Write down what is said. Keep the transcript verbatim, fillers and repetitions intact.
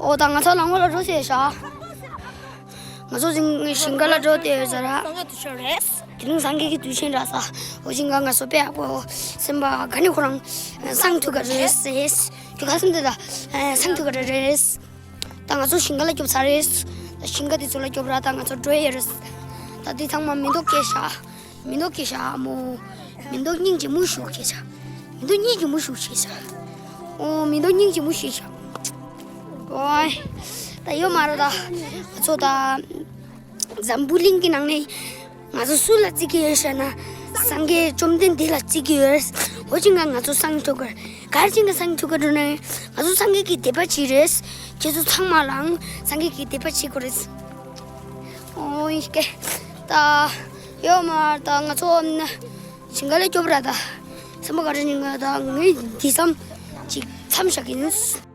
ཨོ་ད་ང་ཚོ་ལམ་ཁ་ལ་འགྲོ་ཟེར་ཤག་ང་ཚོ་ཞིང་ཞིང་ཁ་ལ་འགྲོ་བསྡད་ཡོད་ཟེར་ར། དེ་རིང་སངས་རྒྱས་ཀྱི་དུས་ཆེན་ར་ས། ཨོ་ཞིང་ཁ་ང་ཚོ་དཔེ་ཡག་པོ་སེམས་པ་ག་ནས་ཁོ་རང་སངས་ཐུབ་ཀ་རེད་ཟེར། ཁྱོད་ག་སེམས་དེ་ད་སངས་ཐུབ་ཀ་རེད། ད་ང་ཚོ་ཞིང་ཁ་ལ་སྐྱོབ་ཚར་རེད། ཞིང་ཁ་དེ་ཚོ་ལ་སྐྱོབ་ར་ད་ང་ཚོ་འགྲོ་ཡོད་རེད། ད་དེ་ཚང་མ་མེ་ཏོག་སྐྱེས་ཤག་མེ་ཏོག་སྐྱེས་ཤག་མོ། མེ་ཏོག་སྙིང་རྗེ་མོ་ཞིག་སྐྱེས་ཤག་མེ་ཏོག་སྙིང་རྗེ་མོ་ཞིག་སྐྱེས་ཤག་ཨོ་མེ་ཏོག་སྙིང་རྗེ་མོ་ཞིག་ཤག་ཨོའི། ད་ཡོད་མ་རེད་ད། ང་ཚོ་ད། འཛམ་བུ་གླིང་གི་ནང་ནས་ང་ཚོ་སུ་ལ་བརྩི་གི་ཡོད་ཤག་ན། སངས་རྒྱས་བཅོམ་ལྡན་འདས་ལ་བརྩི་གི་ཡོད། འོ་ཅིག་ང་ང་ཚོ་སངས་ཐུབ་ཀ་གར་ཅིག་ག་སངས་ཐུབ་ཀ་འགྲོ་ན་ང་ཚོ་སངས་རྒྱས་ཀྱི་དད་པ་བྱེད་རེད། ཁྱེད་ཚོ་ཚང་མ་ལའང་སངས་རྒྱས་ཀྱི་དད་པ་བྱེད་དགོས་རེད། ཨོ་ཡིན་སྐད། ད་ཡོད་མ་རེད་ད་ང་ཚོ་ཞིང་ཁ་ལ་སྐྱོབ་ར་ད། སེམས་པ་ག་རེ་ནི་ང་ད་ངའི་འདི་བསམ་ཅིག་མཚམས་བཞག་གི་ཡིན།